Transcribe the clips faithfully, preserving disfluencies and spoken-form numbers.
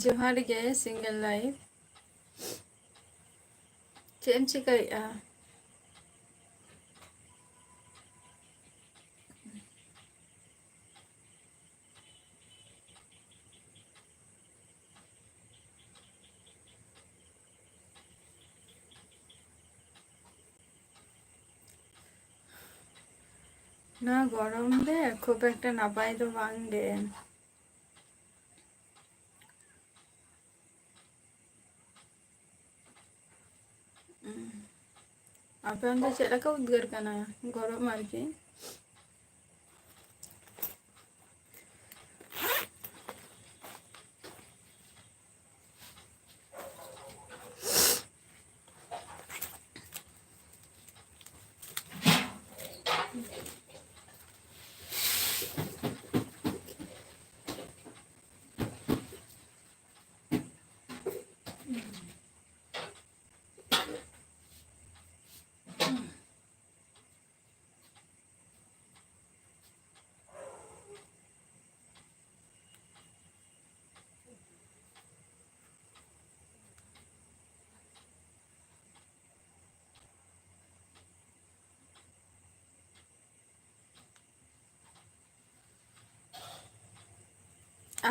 ᱡᱚᱦᱟᱨ ᱜᱮ, single life᱾ ᱪᱮᱫ ᱮᱢ ᱪᱤᱠᱟᱹᱭᱮᱫᱼᱟ? ᱱᱚᱣᱟ ᱜᱚᱨᱚᱢ ᱨᱮ ᱠᱷᱩᱵ ᱮᱠᱴᱟ ᱱᱟᱯᱟᱭ ᱫᱚ ᱵᱟᱝ ᱜᱮ᱾ ᱟᱯᱮ ᱚᱱᱛᱮ ᱪᱮᱫ ᱞᱮᱠᱟ ᱩᱫᱽᱜᱟᱹᱨ ᱠᱟᱱᱟ? ᱜᱚᱨᱚᱢ ᱟᱨᱠᱤ᱾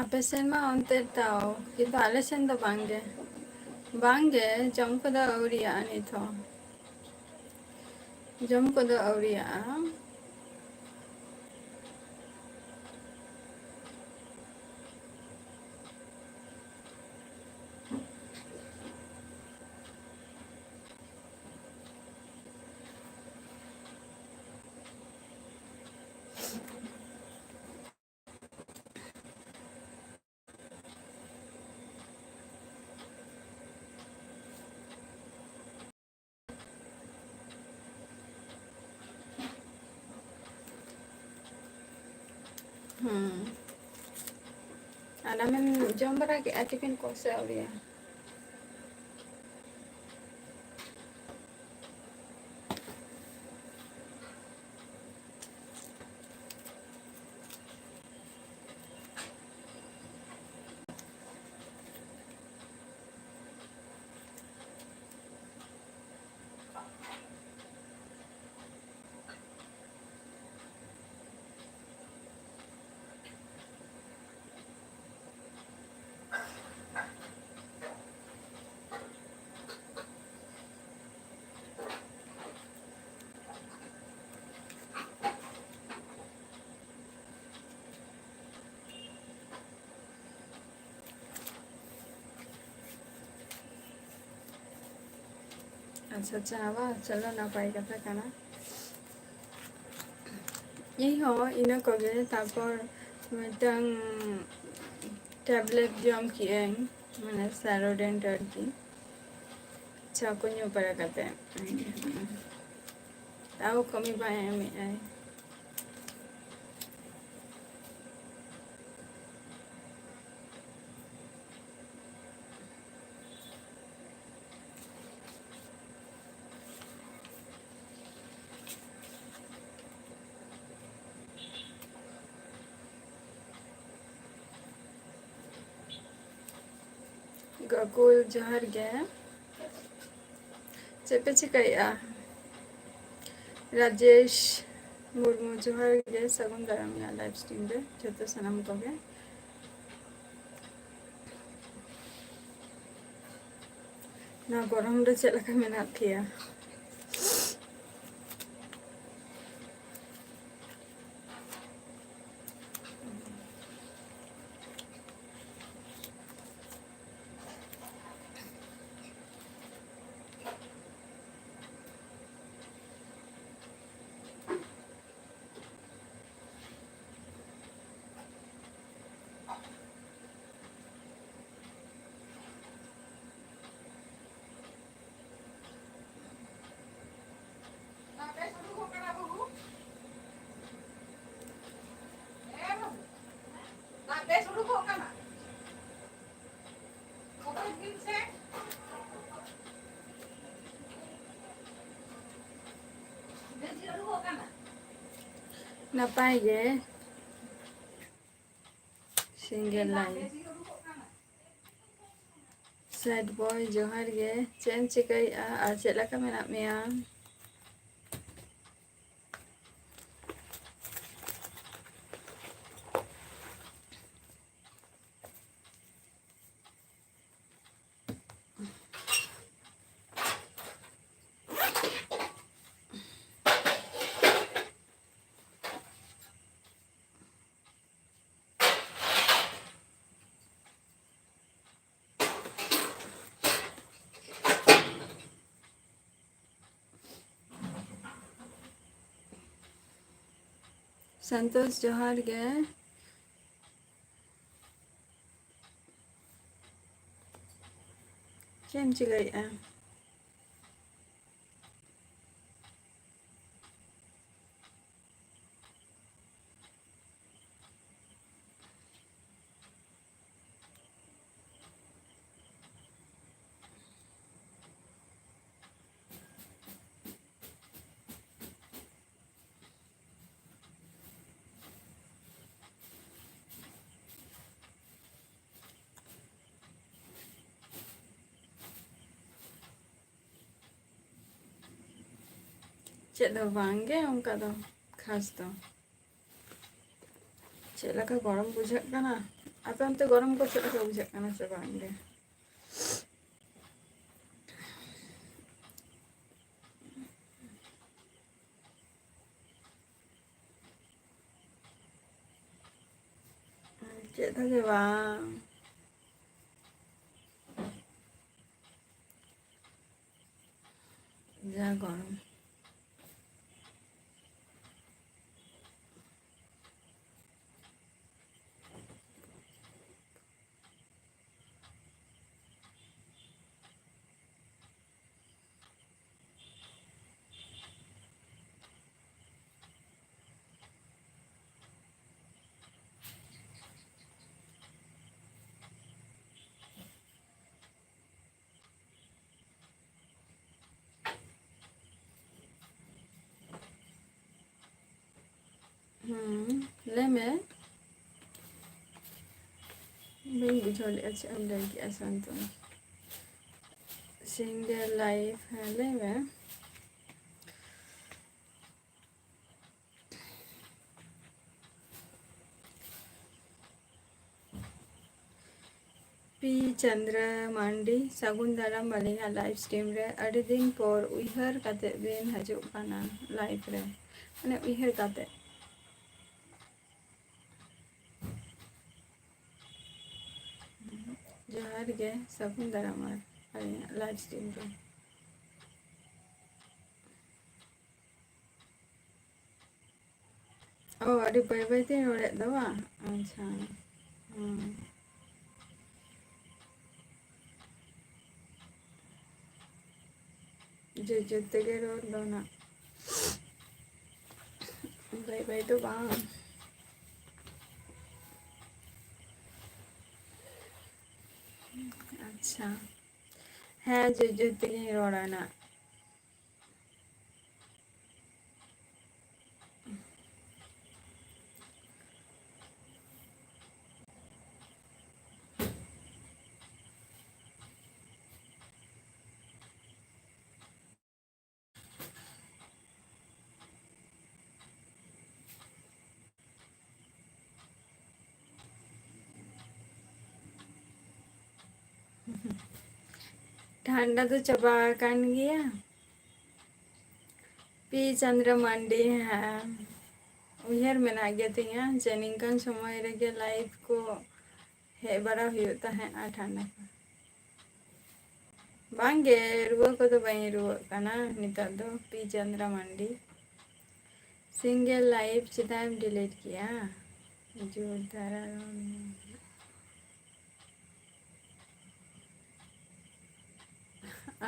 ᱟᱯᱮ ᱥᱮᱱ ᱢᱟ ᱚᱱᱛᱮ ᱛᱟᱣ, ᱠᱤᱱᱛᱩ ᱟᱞᱮ ᱥᱮᱱ ᱫᱚ ᱵᱟᱝ ᱜᱮ᱾ ᱵᱟᱝ ᱜᱮ, ᱡᱚᱢ ᱠᱚᱫᱚ ᱟᱹᱣᱨᱤᱭᱟᱜᱼᱟ ᱱᱤᱛ ᱦᱚᱸ᱾ ᱡᱚᱢ ᱠᱚᱫᱚ ᱟᱹᱣᱨᱤᱭᱟᱜᱼᱟ᱾ ᱦᱩᱸ᱾ ᱟᱨ ᱟᱢᱮᱢ ᱡᱚᱢ ᱵᱟᱲᱟ ᱠᱮᱜᱼᱟ ᱴᱤᱯᱷᱤᱱ ᱠᱚ ᱥᱮ ᱟᱹᱣᱨᱤᱭᱟ? ᱟᱪᱪᱷᱟ, ᱪᱟ ᱵᱟᱝ, ᱪᱚᱞᱚ, ᱱᱟᱯᱟᱭ ᱠᱟᱛᱷᱟ ᱠᱟᱱᱟ᱾ ᱤᱧ ᱦᱚᱸ ᱤᱱᱟᱹ ᱠᱚᱜᱮ, ᱛᱟᱨᱯᱚᱨ ᱢᱤᱫᱴᱟᱝ ᱴᱮᱵᱞᱮᱴ ᱡᱚᱢ ᱠᱮᱜᱼᱟᱹᱧ, ᱢᱟᱱᱮ ᱥᱮᱨᱳᱰᱮᱱᱴ ᱟᱨᱠᱤ, ᱪᱟ ᱠᱚ ᱧᱩ ᱵᱟᱲᱟ ᱠᱟᱛᱮ᱾ ᱛᱟᱣ ᱠᱟᱹᱢᱤ ᱵᱟᱭ ᱮᱢᱮᱫᱼᱟᱭ᱾ ᱜᱟᱹᱠᱩᱞ, ᱡᱚᱦᱟᱨ ᱜᱮ᱾ ᱪᱮᱫ ᱯᱮ ᱪᱤᱠᱟᱹᱭᱮᱫᱼᱟ? ᱨᱟᱡᱮᱥ ᱢᱩᱨᱢᱩ, ᱡᱚᱦᱟᱨ ᱜᱮ, ᱥᱟᱹᱜᱩᱱ ᱫᱟᱨᱟᱢ ᱤᱧᱟᱹᱜ ᱞᱟᱭᱤᱵᱷ ᱥᱴᱨᱤᱢ ᱨᱮ ᱡᱷᱚᱛᱚ ᱥᱟᱱᱟᱢ ᱠᱚᱜᱮ᱾ ᱱᱚᱣᱟ ᱜᱚᱨᱚᱢ ᱨᱮ ᱪᱮᱫ ᱞᱮᱠᱟ ᱢᱮᱱᱟᱜ ᱯᱮᱭᱟ? ᱱᱟᱯᱟᱭ ᱜᱮ᱾ Single line. ᱥᱮᱰ ᱵᱚᱭ, ᱡᱚᱦᱟᱨ ᱜᱮ᱾ ᱪᱮᱫ ᱮᱢ ᱪᱤᱠᱟᱹᱭᱮᱫᱼᱟ ᱟᱨ ᱪᱮᱫ ᱞᱮᱠᱟ ᱢᱮᱱᱟᱜ ᱢᱮᱭᱟ? ᱥᱟᱱᱛᱳᱥ, ᱡᱚᱦᱟᱨ ᱜᱮ᱾ ᱪᱮᱫ ᱮᱢ ᱪᱤᱠᱟᱹᱭᱮᱫᱼᱟ? ᱪᱮᱫ ᱦᱚᱸ ᱵᱟᱝ ᱜᱮ, ᱚᱱᱠᱟ ᱫᱚ ᱠᱷᱟᱥ ᱫᱚ᱾ ᱪᱮᱫ ᱞᱮᱠᱟ ᱜᱚᱨᱚᱢ ᱵᱩᱡᱷᱟᱹᱜ ᱠᱟᱱᱟ? ᱟᱯᱮ ᱚᱱᱛᱮ ᱜᱚᱨᱚᱢ ᱠᱚ ᱪᱮᱫ ᱞᱮᱠᱟ ᱵᱩᱡᱷᱟᱹᱜ ᱠᱟᱱᱟ ᱥᱮ ᱵᱟᱝ ᱜᱮ? ᱪᱮᱫ ᱦᱚᱸ ᱜᱮ ᱵᱟᱝ᱾ ᱡᱟ ᱜᱚᱨᱚᱢ᱾ ᱦᱩᱸ, ᱞᱟᱹᱭ ᱢᱮ᱾ ᱵᱟᱹᱧ ᱵᱩᱡᱷᱟᱹᱣ ᱞᱮᱫᱼᱟ ᱪᱮᱫ ᱮᱢ ᱞᱟᱹᱭ ᱠᱮᱫᱼᱟ ᱥᱟᱱᱛᱚᱱ᱾ Single life, ᱦᱮᱸ, ᱞᱟᱹᱭ ᱢᱮ᱾ ᱯᱤ ᱪᱚᱱᱫᱨᱟ ᱢᱟᱱᱰᱤ, ᱥᱟᱹᱜᱩᱱ ᱫᱟᱨᱟᱢ ᱟᱹᱞᱤᱧᱟᱜ live stream ᱨᱮ᱾ ᱟᱹᱰᱤ ᱫᱤᱱ ᱯᱚᱨ ᱩᱭᱦᱟᱹᱨ ᱠᱟᱛᱮ ᱵᱤᱱ ᱦᱤᱡᱩᱜ ᱠᱟᱱᱟ live ᱨᱮ, ᱢᱟᱱᱮ ᱩᱭᱦᱟᱹᱨ ᱠᱟᱛᱮ᱾ ᱡᱚᱦᱟᱨ ᱜᱮ, ᱥᱟᱹᱜᱩᱱ ᱫᱟᱨᱟᱢ ᱟᱨ ᱟᱹᱞᱤᱧᱟᱜ live stream ᱨᱮ᱾ ᱚ, ᱟᱹᱰᱤ ᱵᱟᱹᱭ ᱵᱟᱹᱭ ᱛᱤᱧ ᱨᱚᱲᱮᱫ ᱫᱚ ᱵᱟᱝ? ᱟᱪᱪᱷᱟ᱾ ᱦᱩᱸ᱾ ᱡᱳᱨ ᱡᱳᱨ ᱛᱮᱜᱮ ᱨᱚᱲ ᱫᱚ ᱱᱟᱜ᱾ ᱵᱟᱹᱭ ᱵᱟᱹᱭ ᱫᱚ ᱵᱟᱝ᱾ ᱟᱪᱪᱷᱟ᱾ ᱦᱮᱸ, ᱡᱳᱨ ᱡᱳᱨ ᱛᱮᱜᱤᱧ ᱨᱚᱲᱟ ᱱᱟᱜ᱾ ᱴᱷᱟᱱᱰᱟ ᱫᱚ ᱪᱟᱵᱟ ᱟᱠᱟᱱ ᱜᱮᱭᱟ᱾ ᱯᱤ ᱪᱚᱱᱫᱨᱚ ᱢᱟᱱᱰᱤ, ᱦᱮᱸ, ᱩᱭᱦᱟᱹᱨ ᱢᱮᱱᱟᱜ ᱜᱮᱛᱤᱧᱟ ᱡᱮ ᱱᱤᱝᱠᱟᱱ ᱥᱚᱢᱚᱭ ᱨᱮᱜᱮ live ᱠᱚ ᱦᱮᱡ ᱵᱟᱲᱟ ᱦᱩᱭᱩᱜ ᱛᱟᱦᱮᱸᱫ ᱟᱨ ᱴᱷᱟᱱᱰᱟ ᱠᱚ᱾ ᱵᱟᱝᱜᱮ, ᱨᱩᱣᱟᱹ ᱠᱚᱫᱚ ᱵᱟᱹᱧ ᱨᱩᱣᱟᱹᱜ ᱠᱟᱱᱟ ᱱᱤᱛᱚᱜ ᱫᱚ, P Chandra Mandi. Single live ᱪᱮᱫᱟᱜ ᱮᱢ delete ᱠᱮᱜᱼᱟ? ᱡᱳᱨ ᱫᱷᱟᱨᱟ ᱨᱚᱲ ᱢᱮ᱾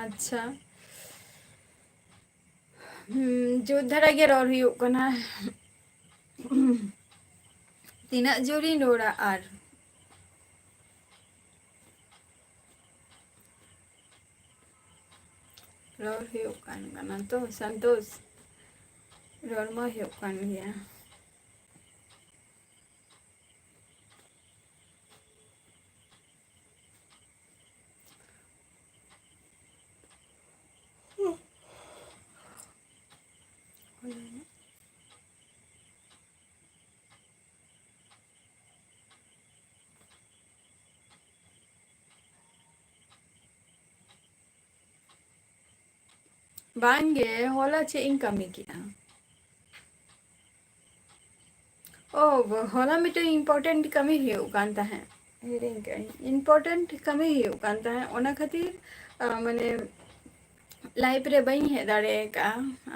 ᱟᱪᱪᱷᱟ᱾ ᱦᱩᱸ, ᱡᱳᱨ ᱫᱷᱟᱨᱟ ᱜᱮ ᱨᱚᱲ ᱦᱩᱭᱩᱜ ᱠᱟᱱᱟ᱾ ᱛᱤᱱᱟᱹᱜ ᱡᱳᱨᱤᱧ ᱨᱚᱲᱟ ᱟᱨ? ᱨᱚᱲ ᱦᱩᱭᱩᱜ ᱠᱟᱱ ᱠᱟᱱᱟ ᱛᱚ, ᱥᱟᱱᱛᱳᱥ? ᱨᱚᱲ ᱢᱟ ᱦᱩᱭᱩᱜ ᱠᱟᱱ ᱜᱮᱭᱟ᱾ ᱵᱟᱝᱜᱮ, ᱦᱚᱞᱟ ᱪᱮᱫ ᱤᱧ ᱠᱟᱹᱢᱤ ᱠᱮᱫᱟ? ᱚ, ᱦᱚᱞᱟ ᱢᱤᱫᱴᱮᱱ important ᱠᱟᱹᱢᱤ ᱦᱩᱭᱩᱜ ᱠᱟᱱ ᱛᱟᱦᱮᱸᱫ, ᱦᱤᱲᱤᱧ ᱠᱟᱜ ᱟᱹᱧ᱾ Important ᱠᱟᱹᱢᱤ ᱦᱩᱭᱩᱜ ᱠᱟᱱ ᱛᱟᱦᱮᱸᱫ, ᱚᱱᱟ ᱠᱷᱟᱹᱛᱤᱨ, ᱟ, ᱢᱟᱱᱮ, live ᱨᱮ ᱵᱟᱹᱧ ᱦᱮᱡ ᱫᱟᱲᱮ ᱟᱠᱟᱫᱼᱟ᱾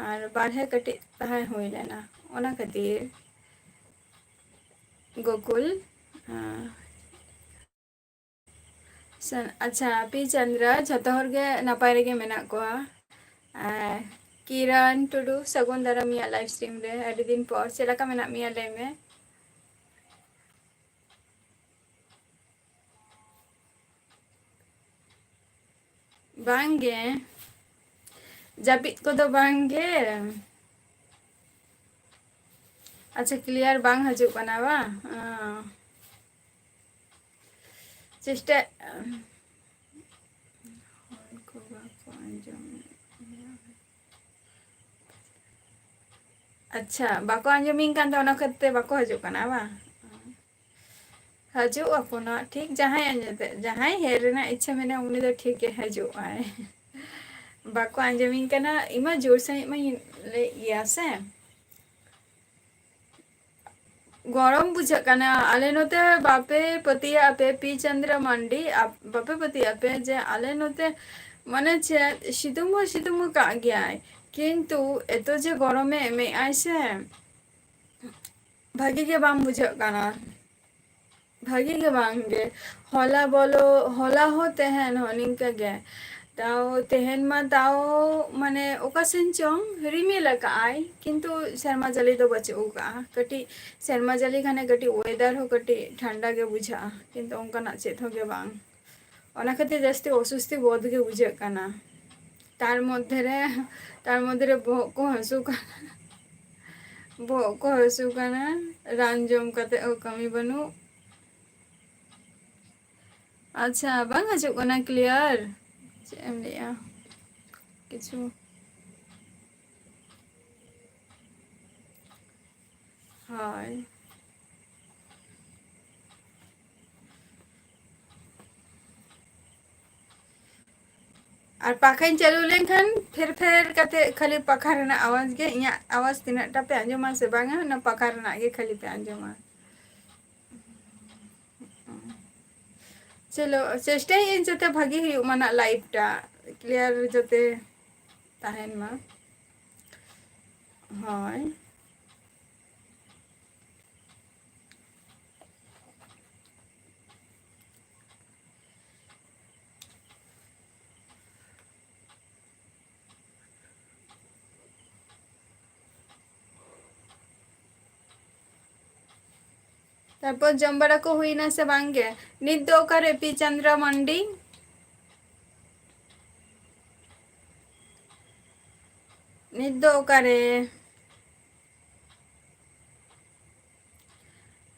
ᱟᱨ ᱵᱟᱨᱦᱮ ᱠᱟᱹᱴᱤᱡ ᱛᱟᱦᱮᱸ ᱦᱩᱭ ᱞᱮᱱᱟ, ᱚᱱᱟ ᱠᱷᱟᱹᱛᱤᱨ᱾ ᱜᱳᱠᱩᱞ᱾ ᱟᱸ, ᱥᱮ-, ᱟᱪᱪᱷᱟ, ᱯᱤ ᱪᱚᱱᱫᱨᱟ, ᱡᱷᱚᱛᱚ ᱦᱚᱲ ᱜᱮ ᱱᱟᱯᱟᱭ ᱨᱮᱜᱮ ᱢᱮᱱᱟᱜ ᱠᱚᱣᱟ᱾ ᱟᱨ ᱠᱤᱨᱟᱱ ᱴᱩᱰᱩ, ᱥᱟᱹᱜᱩᱱ ᱫᱟᱨᱟᱢ ᱤᱧᱟᱹᱜ live stream ᱨᱮ᱾ ᱟᱹᱰᱤ ᱫᱤᱱ ᱯᱚᱨ, ᱪᱮᱫ ᱞᱮᱠᱟ ᱢᱮᱱᱟᱜ ᱢᱮᱭᱟ, ᱞᱟᱹᱭ ᱢᱮ? ᱵᱟᱝ ᱜᱮ, ᱡᱟᱹᱯᱤᱫ ᱠᱚᱫᱚ ᱵᱟᱝ ᱜᱮ᱾ ᱟᱪᱪᱷᱟ, clear ᱵᱟᱝ ᱦᱤᱡᱩᱜ ᱠᱟᱱᱟ ᱵᱟᱝ? ᱚ᱾ ᱪᱮᱥᱴᱟ, ᱦᱚᱲ ᱠᱚ ᱵᱟᱠᱚ ᱟᱸᱡᱚᱢᱮᱫ᱾ ᱟᱪᱪᱷᱟ, ᱵᱟᱠᱚ ᱟᱸᱡᱚᱢᱤᱧ ᱠᱟᱱ ᱛᱟᱦᱮᱸ, ᱚᱱᱟ ᱠᱷᱟᱹᱛᱤᱨ ᱛᱮ ᱵᱟᱠᱚ ᱦᱤᱡᱩᱜ ᱠᱟᱱᱟ ᱵᱟᱝ? ᱦᱤᱡᱩᱜ ᱟᱠᱚ ᱱᱟᱜ, ᱴᱷᱤᱠ ᱡᱟᱦᱟᱸᱭ ᱟᱸᱡᱚᱢ ᱛᱮ, ᱡᱟᱦᱟᱸᱭ ᱦᱮᱡ ᱨᱮᱱᱟᱜ ᱤᱪᱪᱷᱟᱹ ᱢᱮᱱᱟᱜᱼᱟ, ᱩᱱᱤ ᱫᱚ ᱴᱷᱤᱠ ᱜᱮ ᱦᱤᱡᱩᱜ ᱟᱭ᱾ ᱵᱟᱠᱚ ᱟᱸᱡᱚᱢᱤᱧ ᱠᱟᱱᱟ, ᱤᱧ ᱢᱟ ᱡᱳᱨ ᱥᱟᱺᱦᱤᱡ ᱢᱟᱧ ᱞᱟᱹᱭᱮᱫ ᱜᱮᱭᱟ ᱥᱮ᱾ ᱜᱚᱨᱚᱢ ᱵᱩᱡᱷᱟᱹᱜ ᱠᱟᱱᱟ᱾ ᱟᱞᱮ ᱱᱚᱛᱮ ᱵᱟᱯᱮ ᱯᱟᱹᱛᱭᱟᱹᱜ ᱟᱯᱮ, ᱯᱤ ᱪᱚᱱᱫᱨᱟ ᱢᱟᱱᱰᱤ, ᱟᱯ-, ᱵᱟᱯᱮ ᱯᱟᱹᱛᱭᱟᱹᱜ ᱟᱯᱮ ᱡᱮ ᱟᱞᱮ ᱱᱚᱛᱮ ᱢᱟᱱᱮ ᱪᱮᱫ ᱥᱤᱛᱩᱝ ᱦᱚᱸ ᱥᱤᱛᱩᱝ ᱟᱠᱟᱫ ᱜᱮᱭᱟᱭ, ᱠᱤᱱᱛᱩ ᱮᱛᱚ ᱡᱮ ᱜᱚᱨᱚᱢᱮ ᱮᱢᱮᱜᱼᱟᱭ ᱥᱮ, ᱵᱷᱟᱜᱮ ᱜᱮ ᱵᱟᱝ ᱵᱩᱡᱷᱟᱹᱜ ᱠᱟᱱᱟ᱾ ᱵᱷᱟᱜᱮ ᱜᱮ ᱵᱟᱝ ᱜᱮ᱾ ᱦᱚᱞᱟ ᱵᱚᱞᱚ, ᱦᱚᱞᱟ ᱦᱚᱸ ᱛᱟᱦᱮᱱ ᱦᱚᱸ ᱱᱤᱝᱠᱟᱹ ᱜᱮ᱾ ᱛᱟᱣ ᱛᱮᱦᱮᱧ ᱢᱟ ᱛᱟᱣ ᱢᱟᱱᱮ ᱚᱠᱟ ᱥᱮᱱ ᱪᱚᱝ ᱨᱤᱢᱤᱞ ᱟᱠᱟᱜᱼᱟᱭ, ᱠᱤᱱᱛᱩ ᱥᱮᱨᱢᱟ ᱡᱟᱹᱲᱤ ᱫᱚ ᱵᱟᱹᱪᱩᱜ ᱟᱠᱟᱜᱼᱟ᱾ ᱠᱟᱹᱴᱤᱡ ᱥᱮᱨᱢᱟ ᱡᱟᱹᱲᱤ ᱠᱷᱟᱱᱮ ᱠᱟᱹᱴᱤᱡ weather ᱦᱚᱸ ᱠᱟᱹᱴᱤᱡ ᱴᱷᱟᱱᱰᱟ ᱜᱮ ᱵᱩᱡᱷᱟᱹᱜᱼᱟ, ᱠᱤᱱᱛᱩ ᱚᱱᱠᱟᱱᱟᱜ ᱪᱮᱫ ᱦᱚᱸ ᱜᱮ ᱵᱟᱝ᱾ ᱚᱱᱟ ᱠᱷᱟᱹᱛᱤᱨ ᱡᱟᱹᱥᱛᱤ ᱚᱥᱩᱥᱛᱤ ᱵᱳᱫᱷ ᱜᱮ ᱵᱩᱡᱷᱟᱹᱜ ᱠᱟᱱᱟ᱾ ᱛᱟᱨ ᱢᱚᱫᱽᱫᱷᱮ ᱨᱮ, ᱛᱟᱨ ᱢᱚᱫᱽᱫᱷᱮ ᱨᱮ ᱵᱚᱦᱚᱜ ᱠᱚ ᱦᱟᱹᱥᱩ ᱠᱟᱱᱟ᱾ ᱵᱚᱦᱚᱜ ᱠᱚ ᱦᱟᱹᱥᱩ ᱠᱟᱱᱟ, ᱨᱟᱱ ᱡᱚᱢ ᱠᱟᱛᱮ ᱦᱚᱸ ᱠᱟᱹᱢᱤ ᱵᱟᱹᱱᱩᱜ᱾ ᱟᱪᱪᱷᱟ, ᱵᱟᱝ ᱦᱤᱡᱩᱜ ᱠᱟᱱᱟ clear᱾ ᱪᱮᱫ ᱮᱢ ᱞᱟᱹᱭᱟ? ᱠᱤᱪᱷᱩ᱾ ᱦᱳᱭ᱾ ᱟᱨ ᱯᱟᱠᱷᱟᱧ ᱪᱟᱹᱞᱩ ᱞᱮᱱᱠᱷᱟᱱ ᱯᱷᱮᱨ ᱯᱷᱮᱨ ᱠᱟᱛᱮ ᱠᱷᱟᱹᱞᱤ ᱯᱟᱠᱷᱟ ᱨᱮᱱᱟᱜ ᱟᱣᱟᱡᱽ ᱜᱮ, ᱤᱧᱟᱹᱜ ᱟᱣᱟᱡᱽ ᱛᱤᱱᱟᱹᱜ ᱴᱟ ᱯᱮ ᱟᱸᱡᱚᱢᱟ ᱥᱮ ᱵᱟᱝᱟ, ᱚᱱᱟ ᱯᱟᱠᱷᱟ ᱨᱮᱱᱟᱜ ᱜᱮ ᱠᱷᱟᱹᱞᱤ ᱯᱮ ᱟᱸᱡᱚᱢᱟ᱾ ᱪᱚᱞᱚ, ᱪᱮᱥᱴᱟᱭᱟᱹᱧ ᱡᱟᱛᱮ ᱵᱷᱟᱜᱮ ᱦᱩᱭᱩᱜ ᱢᱟ ᱱᱟᱜ live ᱴᱟ, clear ᱡᱟᱛᱮ ᱛᱟᱦᱮᱱ ᱢᱟ᱾ ᱦᱳᱭ᱾ ᱛᱟᱨᱯᱚᱨ ᱡᱚᱢ ᱵᱟᱲᱟ ᱠᱚ ᱦᱩᱭᱱᱟ ᱥᱮ ᱵᱟᱝ ᱜᱮ? ᱱᱤᱛ ᱫᱚ ᱚᱠᱟᱨᱮ ᱯᱤ ᱪᱟᱸᱫᱽᱨᱟ ᱢᱟᱱᱰᱤ? ᱱᱤᱛ ᱫᱚ ᱚᱠᱟᱨᱮ?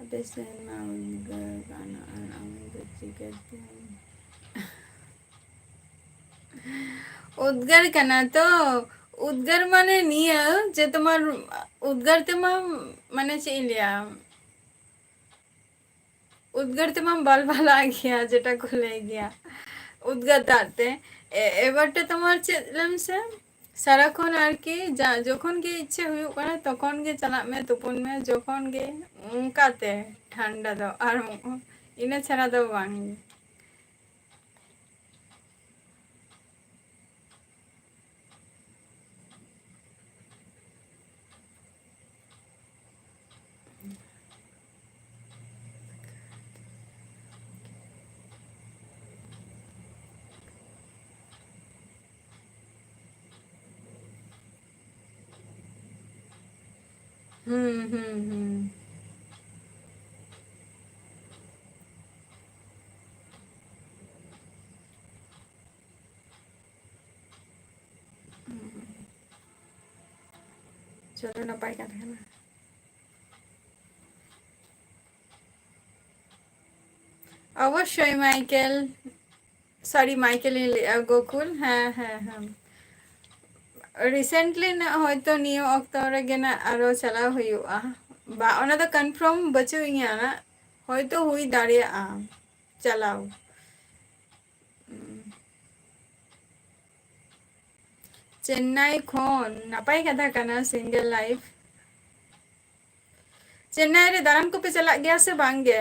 ᱟᱯᱮ ᱥᱮᱱ ᱢᱟ ᱩᱫᱽᱜᱟᱹᱨ ᱠᱟᱱᱟ ᱟᱨ ᱟᱢ ᱫᱚ ᱪᱤᱠᱟᱹᱛᱮᱢ ᱩᱫᱽᱜᱟᱹᱨ ᱠᱟᱱᱟ ᱛᱚ? ᱩᱫᱽᱜᱟᱹᱨ ᱢᱟᱱᱮ ᱱᱤᱭᱟᱹ ᱡᱮ ᱛᱳᱢᱟᱨ ᱩᱫᱽᱜᱟᱹᱨ ᱛᱮᱢᱟ, ᱢᱟᱱᱮ ᱪᱮᱫ ᱤᱧ ᱞᱟᱹᱭᱟ, ᱩᱫᱽᱜᱟᱹᱨ ᱛᱮᱢᱟᱢ ᱵᱟᱞᱵᱟᱞᱟᱜ ᱜᱮᱭᱟ, ᱡᱮᱴᱟ ᱠᱚ ᱞᱟᱹᱭ ᱜᱮᱭᱟ, ᱩᱫᱽᱜᱟᱹᱨ ᱫᱟᱜ ᱛᱮ᱾ ᱮ-, ᱮᱵᱟᱨ ᱛᱮ ᱛᱳᱢᱟᱨ ᱪᱮᱫ ᱞᱟᱹᱭ ᱢᱮᱥᱮ, ᱥᱟᱨᱟᱠᱷᱚᱱ ᱟᱨᱠᱤ ᱡᱟ-, ᱡᱚᱠᱷᱚᱱ ᱜᱮ ᱤᱪᱪᱷᱟᱹ ᱦᱩᱭᱩᱜ ᱠᱟᱱᱟ, ᱛᱚᱠᱷᱚᱱ ᱜᱮ ᱪᱟᱞᱟᱜ ᱢᱮ, ᱛᱩᱯᱩᱱ ᱢᱮ, ᱡᱚᱠᱷᱚᱱ ᱜᱮ, ᱚᱱᱠᱟᱛᱮ ᱴᱷᱟᱱᱰᱟ ᱫᱚ, ᱟᱨ ᱤᱱᱟᱹ ᱪᱷᱟᱲᱟ ᱫᱚ ᱵᱟᱝ᱾ ᱦᱩᱸ, ᱦᱩᱸ, ᱦᱩᱸ᱾ ᱪᱚᱞᱚ, ᱱᱟᱯᱟᱭ ᱠᱟᱛᱷᱟ ᱠᱟᱱᱟ᱾ ᱚᱵᱚᱥᱥᱳᱭ ᱢᱟᱭᱠᱮᱞ, sorry, ᱢᱟᱭᱠᱮᱞ ᱤᱧ ᱞᱟᱹᱭᱮᱜᱼᱟ, ᱜᱳᱠᱩᱞ, ᱦᱮᱸ, ᱦᱮᱸ, ᱦᱮᱸ᱾ Recently ᱱᱟᱜ ᱦᱚᱭᱛᱳ ᱱᱤᱭᱟᱹ ᱚᱠᱛᱚ ᱨᱮᱜᱮ ᱱᱟᱜ ᱟᱨᱚ ᱪᱟᱞᱟᱣ ᱦᱩᱭᱩᱜᱼᱟ᱾ ᱵᱟ, ᱚᱱᱟ ᱫᱚ confirm ᱵᱟᱹᱪᱩᱜ ᱤᱧᱟ ᱱᱟᱜ, ᱦᱚᱭᱛᱳ ᱦᱩᱭ ᱫᱟᱲᱮᱭᱟᱜᱼᱟ ᱪᱟᱞᱟᱣ᱾ ᱪᱮᱱᱱᱟᱭ ᱠᱷᱚᱱ, ᱱᱟᱯᱟᱭ ᱠᱟᱛᱷᱟ ᱠᱟᱱᱟ, single life᱾ ᱪᱮᱱᱱᱟᱭ ᱨᱮ ᱫᱟᱬᱟᱱ ᱠᱚᱯᱮ ᱪᱟᱞᱟᱜ ᱜᱮᱭᱟ ᱥᱮ ᱵᱟᱝ ᱜᱮ?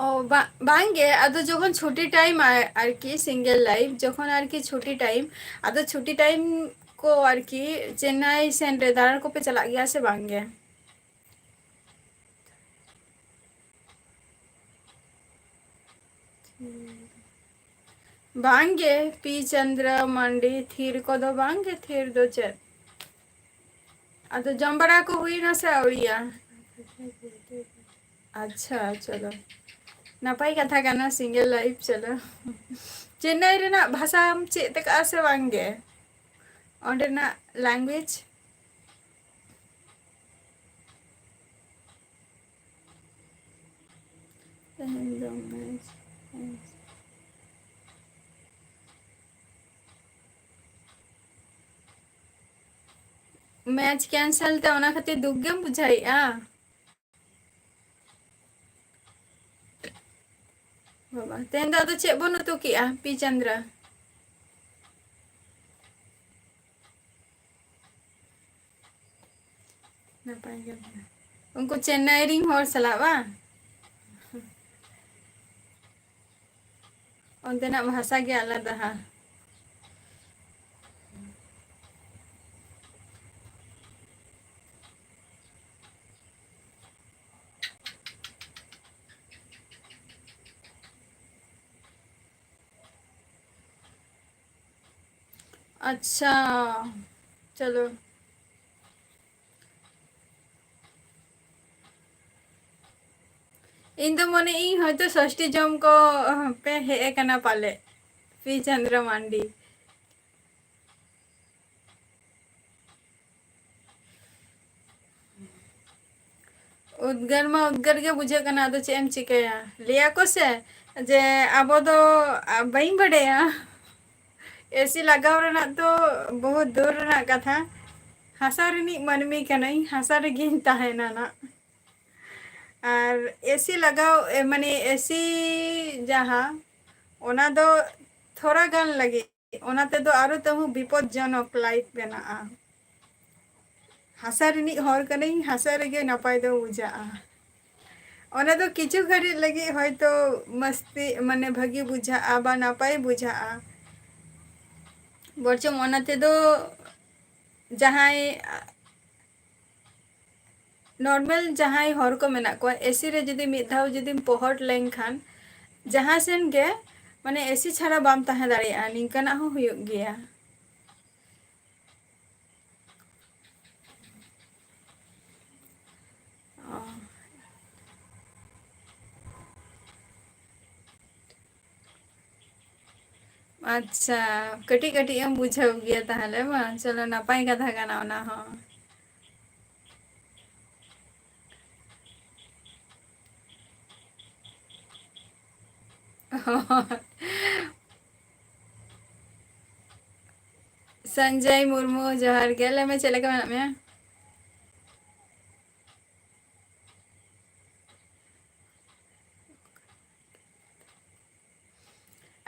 ᱚ, ᱵᱟ-, ᱵᱟᱝᱜᱮ, ᱟᱫᱚ ᱡᱚᱠᱷᱚᱱ ᱪᱷᱩᱴᱤ time ᱟᱨ-, ᱟᱨᱠᱤ single life, ᱡᱚᱠᱷᱚᱱ ᱟᱨᱠᱤ ᱪᱷᱩᱴᱤ time, ᱟᱫᱚ ᱪᱷᱩᱴᱤ time ᱠᱚ ᱟᱨᱠᱤ ᱪᱮᱱᱱᱟᱭ ᱥᱮᱱ ᱨᱮ ᱫᱟᱬᱟᱱ ᱠᱚᱯᱮ ᱪᱟᱞᱟᱜ ᱜᱮᱭᱟ ᱥᱮ ᱵᱟᱝᱜᱮ? ᱵᱟᱝᱜᱮ, ᱯᱤ ᱪᱚᱱᱫᱨᱚ ᱢᱟᱱᱰᱤ ᱛᱷᱤᱨ ᱠᱚᱫᱚ ᱵᱟᱝᱜᱮ, ᱛᱷᱤᱨ ᱫᱚ ᱪᱮᱫ? ᱟᱫᱚ ᱡᱚᱢ ᱵᱟᱲᱟ ᱠᱚ ᱦᱩᱭᱱᱟ ᱥᱮ ᱟᱹᱣᱨᱤᱭᱟ? ᱟᱪᱪᱷᱟ, ᱪᱚᱞᱚ᱾ ᱱᱟᱯᱟᱭ ᱠᱟᱛᱷᱟ ᱠᱟᱱᱟ, single life, ᱪᱚᱞᱚ᱾ ᱪᱮᱱᱱᱟᱭ ᱨᱮᱱᱟᱜ ᱵᱷᱟᱥᱟᱢ ᱪᱮᱫ ᱟᱠᱟᱜᱼᱟ ᱥᱮ ᱵᱟᱝ ᱜᱮ? ᱚᱸᱰᱮᱱᱟᱜ language? ᱛᱮᱦᱮᱧ ᱫᱚ match, match cancel ᱛᱮ ᱚᱱᱟ ᱠᱷᱟᱹᱛᱤᱨ ᱫᱩᱠ ᱜᱮᱢ ᱵᱩᱡᱷᱟᱹᱣᱮᱫᱼᱟ? ᱵᱟᱵᱟ, ᱛᱮᱦᱮᱧ ᱫᱚ ᱟᱫᱚ ᱪᱮᱫ ᱵᱚᱱ ᱩᱛᱩ ᱠᱮᱜᱼᱟ, ᱯᱤ ᱪᱚᱱᱫᱨᱟ? ᱱᱟᱯᱟᱭ ᱜᱮ ᱢᱮᱱᱟᱜᱼᱟ᱾ ᱩᱱᱠᱩ ᱪᱮᱱᱱᱟᱭ ᱨᱤᱱ ᱦᱚᱲ ᱥᱟᱞᱟᱜ ᱵᱟᱝ? ᱚᱱᱛᱮᱱᱟᱜ ᱵᱷᱟᱥᱟ ᱜᱮ ᱟᱞᱟᱫᱟ ᱦᱟ᱾ ᱟᱪᱪᱷᱟ, ᱪᱚᱞᱚ᱾ ᱤᱧ ᱫᱚ ᱢᱚᱱᱮ ᱤᱧ ᱦᱚᱭᱛᱳ ᱥᱚᱥᱴᱤ ᱡᱚᱢ ᱠᱚ ᱯᱮ ᱦᱮᱡ ᱟᱠᱟᱱᱟ ᱯᱟᱞᱮ, ᱯᱤ ᱪᱚᱱᱫᱨᱚ ᱢᱟᱱᱰᱤ᱾ ᱩᱫᱽᱜᱟᱹᱨ ᱢᱟ ᱩᱫᱽᱜᱟᱹᱨ ᱜᱮ ᱵᱩᱡᱷᱟᱹᱜ ᱠᱟᱱᱟ, ᱟᱫᱚ ᱪᱮᱫ ᱮᱢ ᱪᱤᱠᱟᱹᱭᱟ? ᱞᱟᱹᱭᱟ ᱠᱚ ᱥᱮ ᱡᱮ ᱟᱵᱚ ᱫᱚ, ᱟ, ᱵᱟᱹᱧ ᱵᱟᱰᱟᱭᱟ, ᱮᱥᱤ ᱞᱟᱜᱟᱣ ᱨᱮᱱᱟᱜ ᱫᱚ ᱵᱚᱦᱩᱛ ᱫᱩᱨ ᱨᱮᱱᱟᱜ ᱠᱟᱛᱷᱟ᱾ ᱦᱟᱥᱟ ᱨᱤᱱᱤᱡ ᱢᱟᱹᱱᱢᱤ ᱠᱟᱹᱱᱟᱹᱧ, ᱦᱟᱥᱟ ᱨᱮᱜᱮᱧ ᱛᱟᱦᱮᱱᱟ ᱱᱟᱜ᱾ ᱟᱨ ᱮᱥᱤ ᱞᱟᱜᱟᱣ, ᱮ, ᱢᱟᱱᱮ ᱮᱥᱤ ᱡᱟᱦᱟᱸ, ᱚᱱᱟ ᱫᱚ ᱛᱷᱚᱲᱟ ᱜᱟᱱ ᱞᱟᱹᱜᱤᱫ, ᱚᱱᱟ ᱛᱮᱫᱚ ᱟᱨᱚ ᱛᱟᱹᱦᱩ ᱵᱤᱯᱚᱫᱽᱡᱚᱱᱚᱠ life ᱵᱮᱱᱟᱜᱼᱟ᱾ ᱦᱟᱥᱟ ᱨᱤᱱᱤᱡ ᱦᱚᱲ ᱠᱟᱹᱱᱟᱹᱧ, ᱦᱟᱥᱟ ᱨᱮᱜᱮ ᱱᱟᱯᱟᱭ ᱫᱚ ᱵᱩᱡᱷᱟᱹᱜᱼᱟ᱾ ᱚᱱᱟ ᱫᱚ ᱠᱤᱪᱷᱩ ᱜᱷᱟᱹᱲᱤᱡ ᱞᱟᱹᱜᱤᱫ ᱦᱚᱭᱛᱳ ᱢᱟᱥᱛᱤ, ᱢᱟᱱᱮ, ᱵᱷᱟᱹᱜᱤ ᱵᱩᱡᱷᱟᱹᱜᱼᱟ ᱵᱟ ᱱᱟᱯᱟᱭ ᱵᱩᱡᱷᱟᱹᱜᱼᱟ᱾ ᱵᱚᱨᱪᱚᱝ ᱚᱱᱟ ᱛᱮᱫᱚ ᱡᱟᱦᱟᱸᱭ, ᱟ, normal ᱡᱟᱦᱟᱸᱭ ᱦᱚᱲ ᱠᱚ ᱢᱮᱱᱟᱜ ᱠᱚᱣᱟ, ᱮᱥᱤ ᱨᱮ ᱡᱩᱫᱤ ᱢᱤᱫ ᱫᱷᱟᱣ ᱡᱩᱫᱤᱢ ᱯᱚᱦᱚᱴ ᱞᱮᱱᱠᱷᱟᱱ, ᱡᱟᱦᱟᱸ ᱥᱮᱱ ᱜᱮ, ᱢᱟᱱᱮ, ᱮᱥᱤ ᱪᱷᱟᱲᱟ ᱵᱟᱢ ᱛᱟᱦᱮᱸ ᱫᱟᱲᱮᱭᱟᱜᱼᱟ, ᱱᱤᱝᱠᱟᱱᱟᱜ ᱦᱚᱸ ᱦᱩᱭᱩᱜ ᱜᱮᱭᱟ᱾ ᱚ᱾ ᱟᱪᱪᱷᱟ, ᱠᱟᱹᱴᱤᱡ ᱠᱟᱹᱴᱤᱡ ᱮᱢ ᱵᱩᱡᱷᱟᱹᱣ ᱜᱮᱭᱟ ᱛᱟᱦᱞᱮ ᱵᱟᱝ? ᱪᱚᱞᱚ, ᱱᱟᱯᱟᱭ ᱠᱟᱛᱷᱟ ᱠᱟᱱᱟ ᱚᱱᱟ ᱦᱚᱸ᱾ ᱥᱚᱧᱡᱚᱭ ᱢᱩᱨᱢᱩ, ᱡᱚᱦᱟᱨ ᱜᱮ᱾ ᱞᱟᱹᱭ ᱢᱮ, ᱪᱮᱫ ᱞᱮᱠᱟ ᱢᱮᱱᱟᱜ ᱢᱮᱭᱟ?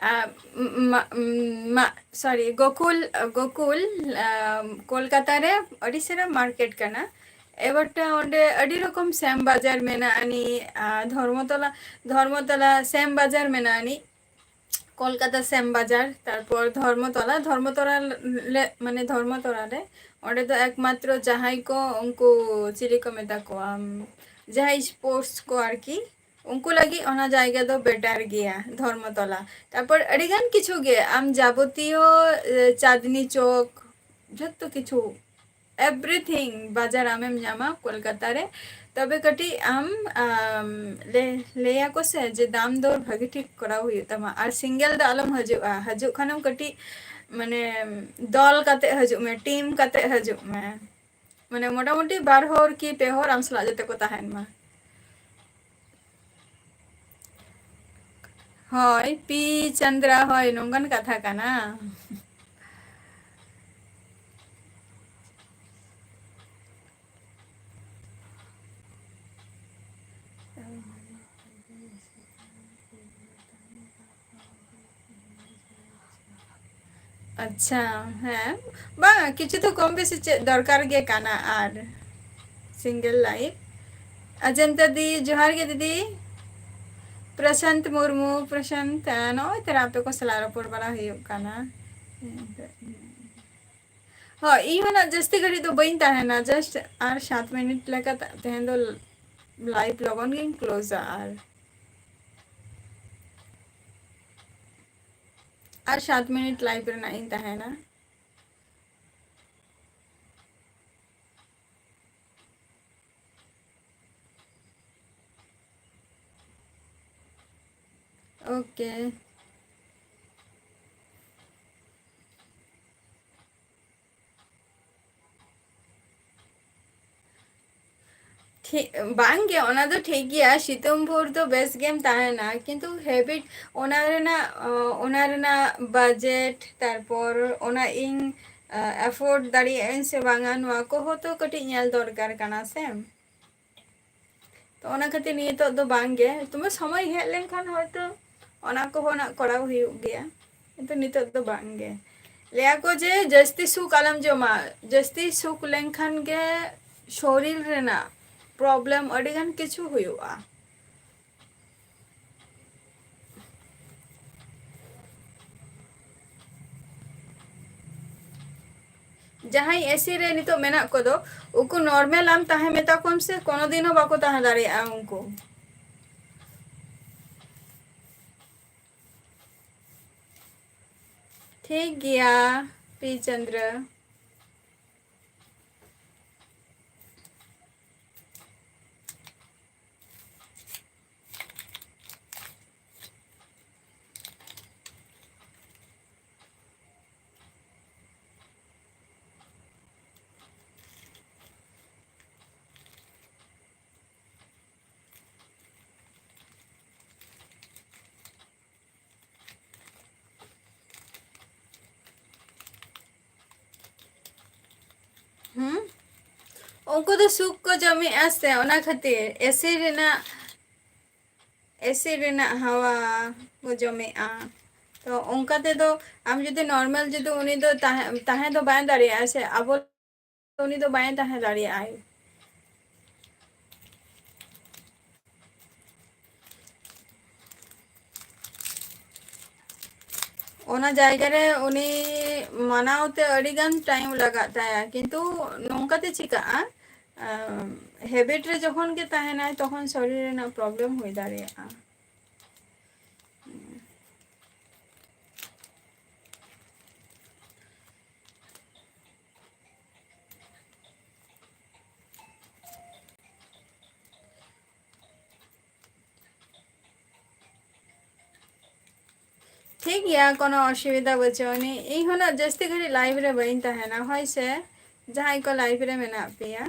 ᱟ, ᱢᱟ, ᱢᱟ, sorry, ᱜᱳᱠᱩᱞ, ᱜᱳᱠᱩᱞ, ᱟ, ᱠᱳᱞᱠᱟᱛᱟ ᱨᱮ ᱟᱹᱰᱤ ᱪᱮᱦᱨᱟ market ᱠᱟᱱᱟ᱾ ᱮᱵᱟᱨ ᱚᱸᱰᱮ ᱟᱹᱰᱤ ᱨᱚᱠᱚᱢ ᱥᱮᱢ ᱵᱟᱡᱟᱨ ᱢᱮᱱᱟᱜ ᱟᱹᱱᱤᱡ, ᱟ, ᱫᱷᱚᱨᱢᱚᱛᱚᱞᱟ, ᱫᱷᱚᱨᱢᱚᱛᱚᱞᱟ ᱥᱮᱢ ᱵᱟᱡᱟᱨ ᱢᱮᱱᱟᱜ ᱟᱹᱱᱤᱡ᱾ ᱠᱳᱞᱠᱟᱛᱟ ᱥᱮᱢ ᱵᱟᱡᱟᱨ, ᱛᱟᱨᱯᱚᱨ ᱫᱷᱚᱨᱢᱚᱛᱚᱞᱟ, ᱫᱷᱚᱨᱢᱚᱛᱚᱞᱟ ᱞᱮ, ᱢᱟᱱᱮ ᱫᱷᱚᱨᱢᱚᱛᱚᱞᱟ ᱨᱮ, ᱚᱸᱰᱮ ᱫᱚ ᱮᱠᱢᱟᱛᱨᱚ ᱡᱟᱦᱟᱸᱭ ᱠᱚ, ᱩᱱᱠᱩ ᱪᱤᱞᱤ ᱠᱚ ᱢᱮᱛᱟ ᱠᱚᱣᱟ, ᱡᱟᱦᱟᱸᱭ sports ᱠᱚ ᱟᱨᱠᱤ, ᱩᱱᱠᱩ ᱞᱟᱹᱜᱤᱫ ᱚᱱᱟ ᱡᱟᱭᱜᱟ ᱫᱚ better ᱜᱮᱭᱟ ᱫᱷᱚᱨᱢᱚᱛᱚᱞᱟ᱾ ᱛᱟᱨᱯᱚᱨ ᱟᱹᱰᱤᱜᱟᱱ ᱠᱤᱪᱷᱩ ᱜᱮ, ᱟᱢ ᱡᱟᱵᱚᱛᱤᱭᱚ, ᱮ, ᱪᱟᱸᱫᱽᱱᱤ ᱪᱚᱠ, ᱡᱷᱚᱛᱚ ᱠᱤᱪᱷᱩ, everything ᱵᱟᱡᱟᱨ ᱟᱢᱮᱢ ᱧᱟᱢᱟ ᱠᱳᱞᱠᱟᱛᱟ ᱨᱮ᱾ ᱛᱚᱵᱮ ᱠᱟᱹᱴᱤᱡ ᱟᱢ, ᱟᱢ, ᱞᱮ-, ᱞᱟᱹᱭᱟᱠᱚ ᱥᱮ ᱡᱮ ᱫᱟᱢ ᱫᱚᱨ ᱵᱷᱟᱹᱜᱤ ᱴᱷᱤᱠ ᱠᱚᱨᱟᱣ ᱦᱩᱭᱩᱜ ᱛᱟᱢᱟ, ᱟᱨ single ᱫᱚ ᱟᱞᱚᱢ ᱦᱤᱡᱩᱜᱼᱟ, ᱦᱤᱡᱩᱜ ᱠᱷᱟᱱᱮᱢ ᱠᱟᱹᱴᱤᱡ, ᱢᱟᱱᱮ, ᱫᱚᱞ ᱠᱟᱛᱮ ᱦᱤᱡᱩᱜ ᱢᱮ, team ᱠᱟᱛᱮ ᱦᱤᱡᱩᱜ ᱢᱮ, ᱢᱟᱱᱮ, ᱢᱚᱴᱟᱢᱩᱴᱤ ᱵᱟᱨ ᱦᱚᱲ ᱠᱤ ᱯᱮ ᱦᱚᱲ ᱟᱢ ᱥᱟᱞᱟᱜ ᱡᱟᱛᱮ ᱠᱚ ᱛᱟᱦᱮᱱ ᱢᱟ᱾ ᱦᱳᱭ, ᱯᱤ ᱪᱚᱱᱫᱨᱟ, ᱦᱳᱭ, ᱱᱚᱝᱠᱟᱱ ᱠᱟᱛᱷᱟ ᱠᱟᱱᱟ᱾ ᱟᱪᱪᱷᱟ, ᱦᱮᱸ, ᱵᱟᱝ, ᱠᱤᱪᱷᱩ ᱫᱚ ᱠᱚᱢ ᱵᱮᱥᱤ ᱪᱮᱫ ᱫᱚᱨᱠᱟᱨ ᱜᱮ ᱠᱟᱱᱟ, ᱟᱨ single life᱾ ᱚᱡᱚᱱᱛᱟ ᱫᱤ, ᱡᱚᱦᱟᱨ ᱜᱮ ᱫᱤᱫᱤ᱾ ᱯᱨᱚᱥᱟᱱᱛ ᱢᱩᱨᱢᱩ, ᱯᱨᱚᱥᱟᱱᱛ, ᱱᱚᱜᱼᱚᱭ ᱛᱚᱨᱟ ᱟᱯᱮ ᱠᱚ ᱥᱟᱞᱟᱜ ᱨᱚᱯᱚᱲ ᱵᱟᱲᱟ ᱦᱩᱭᱩᱜ ᱠᱟᱱᱟ᱾ ᱦᱳᱭ, ᱤᱧ ᱦᱚᱸ ᱱᱟᱜ ᱡᱟᱹᱥᱛᱤ ᱜᱷᱟᱹᱲᱤᱡ ᱫᱚ ᱵᱟᱹᱧ ᱛᱟᱦᱮᱱᱟ, just ᱟᱨ ᱥᱟᱛ ᱢᱤᱱᱤᱴ ᱞᱮᱠᱟ ᱛᱟ-, ᱛᱮᱦᱮᱧ ᱫᱚ live ᱞᱚᱜᱚᱱ ᱜᱤᱧ ᱠᱞᱳᱡᱟ᱾ ᱟᱨ, ᱟᱨ ᱥᱟᱛ ᱢᱤᱱᱤᱴ live ᱨᱮᱱᱟᱜ ᱤᱧ ᱛᱟᱦᱮᱱᱟ᱾ OK᱾ ᱴᱷᱤᱠ, ᱵᱟᱝᱜᱮ, ᱚᱱᱟ ᱫᱚ ᱴᱷᱤᱠ ᱜᱮᱭᱟ, ᱥᱤᱛᱩᱝ ᱵᱷᱳᱨ ᱫᱚ ᱵᱮᱥ ᱜᱮᱢ ᱛᱟᱦᱮᱱᱟ, ᱠᱤᱱᱛᱩ habit, ᱚᱱᱟ ᱨᱮᱱᱟᱜ, ᱚ, ᱚᱱᱟ ᱨᱮᱱᱟᱜ budget, ᱛᱟᱨᱯᱚᱨ ᱚᱱᱟ ᱤᱧ, ᱟ, afford ᱫᱟᱲᱮᱭᱟᱜ ᱟᱹᱧ ᱥᱮ ᱵᱟᱝᱟ, ᱱᱚᱣᱟ ᱠᱚᱦᱚᱸ ᱛᱚ ᱠᱟᱹᱴᱤᱡ ᱧᱮᱞ ᱫᱚᱨᱠᱟᱨ ᱠᱟᱱᱟ ᱥᱮ᱾ ᱛᱚ ᱚᱱᱟ ᱠᱷᱟᱹᱛᱤᱨ ᱱᱤᱛᱚᱜ ᱫᱚ ᱵᱟᱝ ᱜᱮ, ᱛᱚᱵᱮ ᱥᱚᱢᱚᱭ ᱦᱮᱡ ᱞᱮᱱᱠᱷᱟᱱ ᱦᱚᱭᱛᱚ ᱚᱱᱟ ᱠᱚᱦᱚᱸ ᱱᱟᱜ ᱠᱚᱨᱟᱣ ᱦᱩᱭᱩᱜ ᱜᱮᱭᱟ, ᱠᱤᱱᱛᱩ ᱱᱤᱛᱚᱜ ᱫᱚ ᱵᱟᱝ ᱜᱮ᱾ ᱞᱟᱹᱭᱟ ᱠᱚ ᱡᱮ ᱡᱟᱹᱥᱛᱤ ᱥᱩᱠ ᱟᱞᱚᱢ ᱡᱚᱢᱟ, ᱡᱟᱹᱥᱛᱤ ᱥᱩᱠ ᱞᱮᱱᱠᱷᱟᱱ ᱜᱮ ᱥᱚᱨᱤᱨ ᱨᱮᱱᱟᱜ problem ᱟᱹᱰᱤ ᱜᱟᱱ ᱠᱤᱪᱷᱩ ᱦᱩᱭᱩᱜᱼᱟ᱾ ᱡᱟᱦᱟᱸᱭ AC ᱨᱮ ᱱᱤᱛᱚᱜ ᱢᱮᱱᱟᱜ ᱠᱚᱫᱚ, ᱩᱱᱠᱩ normal ᱟᱢ ᱛᱟᱦᱮᱸ ᱢᱮᱛᱟ ᱠᱚᱢ ᱥᱮ, ᱠᱳᱱᱳ ᱫᱤᱱ ᱦᱚᱸ ᱵᱟᱠᱚ ᱛᱟᱦᱮᱸ ᱫᱟᱲᱮᱭᱟᱜᱼᱟ ᱩᱱᱠᱩ᱾ ᱴᱷᱤᱠ ᱜᱮᱭᱟ, ᱯᱤ ᱪᱚᱱᱫᱨᱚ᱾ ᱦᱩᱸ? ᱩᱱᱠᱩ ᱫᱚ ᱥᱩᱠ ᱠᱚ ᱡᱚᱢᱮᱜᱼᱟ ᱥᱮ, ᱚᱱᱟ ᱠᱷᱟᱹᱛᱤᱨ ᱮᱥᱤ ᱨᱮᱱᱟᱜ, ᱮᱥᱤ ᱨᱮᱱᱟᱜ ᱦᱟᱣᱟ ᱠᱚ ᱡᱚᱢᱮᱜᱼᱟ᱾ ᱛᱚ ᱚᱱᱠᱟ ᱛᱮᱫᱚ ᱟᱢ ᱡᱩᱫᱤ normal, ᱡᱩᱫᱤ ᱩᱱᱤ ᱫᱚ ᱛᱟᱦᱮᱸ, ᱛᱟᱦᱮᱸ ᱫᱚ ᱵᱟᱭ ᱫᱟᱲᱮᱭᱟᱜᱼᱟ ᱥᱮ, ᱟᱵᱚ ᱩᱱᱤ ᱫᱚ ᱵᱟᱭ ᱛᱟᱦᱮᱸ ᱫᱟᱲᱮᱭᱟᱜᱼᱟᱭ᱾ ᱚᱱᱟ ᱡᱟᱭᱜᱟ ᱨᱮ ᱩᱱᱤ ᱢᱟᱱᱟᱣ ᱛᱮ ᱟᱹᱰᱤ ᱜᱟᱱ time ᱞᱟᱜᱟᱜ ᱛᱟᱭᱟ, ᱠᱤᱱᱛᱩ ᱱᱚᱝᱠᱟᱛᱮ ᱪᱤᱠᱟᱹᱜᱼᱟ, habit ᱨᱮ ᱡᱚᱠᱷᱚᱱ ᱜᱮ ᱛᱟᱦᱮᱱᱟᱭ, ᱛᱚᱠᱷᱚᱱ ᱥᱚᱨᱤᱨ ᱨᱮᱱᱟᱜ problem ᱦᱩᱭ ᱫᱟᱲᱮᱭᱟᱜᱼᱟ᱾ ᱴᱷᱤᱠ ᱜᱮᱭᱟ, ᱠᱳᱱᱳ ᱚᱥᱩᱵᱤᱫᱷᱟ ᱵᱟᱹᱪᱩᱜ ᱟᱹᱱᱤᱡ᱾ ᱤᱧ ᱦᱚᱸ ᱱᱟᱜ ᱡᱟᱹᱥᱛᱤ ᱜᱷᱟᱹᱲᱤᱡ live ᱨᱮ ᱵᱟᱹᱧ ᱛᱟᱦᱮᱱᱟ, ᱦᱳᱭ ᱥᱮ? ᱡᱟᱦᱟᱸᱭ ᱠᱚ live ᱨᱮ ᱢᱮᱱᱟᱜ ᱯᱮᱭᱟ,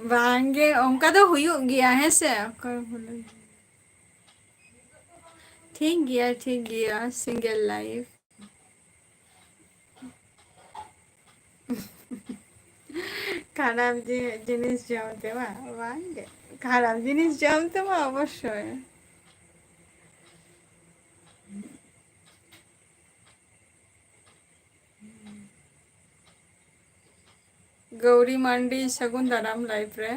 ᱵᱟᱝᱜᱮ, ᱚᱱᱠᱟ ᱫᱚ ᱦᱩᱭᱩᱜ ᱜᱮᱭᱟ, ᱦᱮᱸ ᱥᱮ? ᱚᱠᱚᱭ ᱵᱚᱞᱮ? ᱴᱷᱤᱠ ᱜᱮᱭᱟ, ᱴᱷᱤᱠ ᱜᱮᱭᱟ, single life᱾ ᱠᱷᱟᱨᱟᱯ ᱡᱤ-, ᱡᱤᱱᱤᱥ ᱡᱚᱢ ᱛᱮ ᱵᱟᱝ? ᱵᱟᱝᱜᱮ, ᱠᱷᱟᱨᱟᱯ ᱡᱤᱱᱤᱥ ᱡᱚᱢ ᱛᱮᱢᱟ ᱚᱵᱚᱥᱥᱳᱭ᱾ ᱜᱳᱣᱨᱤ ᱢᱟᱱᱰᱤ, ᱥᱟᱹᱜᱩᱱ ᱫᱟᱨᱟᱢ live ᱨᱮ᱾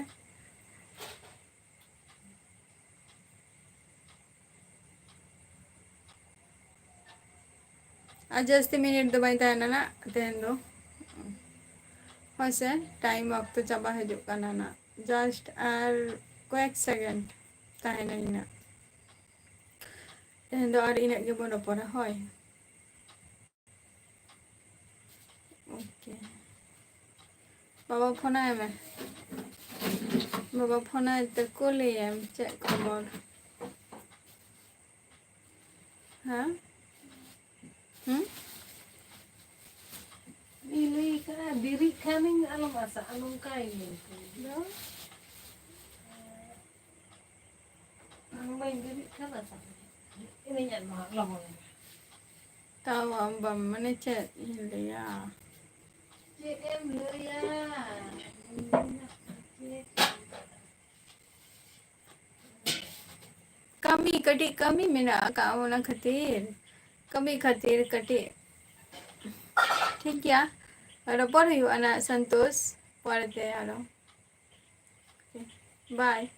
ᱟᱨ ᱡᱟᱹᱥᱛᱤ ᱢᱤᱱᱤᱴ ᱫᱚ ᱵᱟᱹᱧ ᱛᱟᱦᱮᱱᱟ ᱱᱟᱜ ᱛᱮᱦᱮᱧ ᱫᱚ᱾ ᱦᱳᱭ ᱥᱮ, time ᱚᱠᱛᱚ ᱪᱟᱵᱟ ᱦᱤᱡᱩᱜ ᱠᱟᱱᱟ ᱱᱟᱜ, just ᱟᱨ ᱠᱚᱭᱮᱠ second ᱛᱟᱦᱮᱱᱟ ᱤᱱᱟᱹᱜ᱾ ᱛᱮᱦᱮᱧ ᱫᱚ ᱟᱨ ᱤᱱᱟᱹᱜ ᱜᱮᱵᱚᱱ ᱨᱚᱯᱚᱲᱟ, ᱦᱳᱭ᱾ Okay᱾ ᱵᱟᱵᱟ ᱯᱷᱳᱱᱟᱭ ᱢᱮ, ᱵᱟᱵᱟ ᱯᱷᱳᱱᱟᱭ ᱛᱮ ᱠᱩᱞᱤᱭᱮᱢ ᱪᱮᱫ ᱠᱷᱚᱵᱚᱨ᱾ ᱦᱮᱸ? ᱦᱩᱸ? ᱤᱧ ᱞᱟᱹᱭ ᱠᱟᱜᱼᱟ, ᱵᱮᱨᱮᱫ ᱠᱷᱟᱱᱤᱧ ᱟᱞᱚᱢ ᱟᱥᱟᱜᱼᱟ, ᱱᱚᱝᱠᱟᱭ ᱞᱟᱹᱭ ᱠᱟᱜᱼᱟ᱾ ᱫᱚ? ᱟᱢ ᱵᱟᱹᱧ ᱵᱮᱨᱮᱫ ᱠᱷᱟᱱ ᱟᱥᱟᱜ ᱢᱮ᱾ ᱤᱧᱤᱧ ᱟᱫ ᱢᱟ ᱞᱚᱜᱚᱱ᱾ ᱛᱟᱣ ᱟᱢ ᱵᱟᱢ, ᱢᱟᱱᱮ ᱪᱮᱫ ᱤᱧ ᱞᱟᱹᱭᱟ? ᱪᱮᱫ ᱮᱢ ᱞᱟᱹᱭᱟ? ᱠᱟᱹᱢᱤ, ᱠᱟᱹᱴᱤᱡ ᱠᱟᱹᱢᱤ ᱢᱮᱱᱟᱜ ᱟᱠᱟᱫ, ᱚᱱᱟ ᱠᱷᱟᱹᱛᱤᱨ᱾ ᱠᱟᱹᱢᱤ ᱠᱷᱟᱹᱛᱤᱨ ᱠᱟᱹᱴᱤᱡ᱾ ᱴᱷᱤᱠ ᱜᱮᱭᱟ, ᱨᱚᱯᱚᱲ ᱦᱩᱭᱩᱜᱼᱟ ᱱᱟᱜ ᱥᱚᱱᱛᱳᱥ ᱯᱚᱨᱮᱛᱮ ᱟᱨᱚ᱾ Okay, bye᱾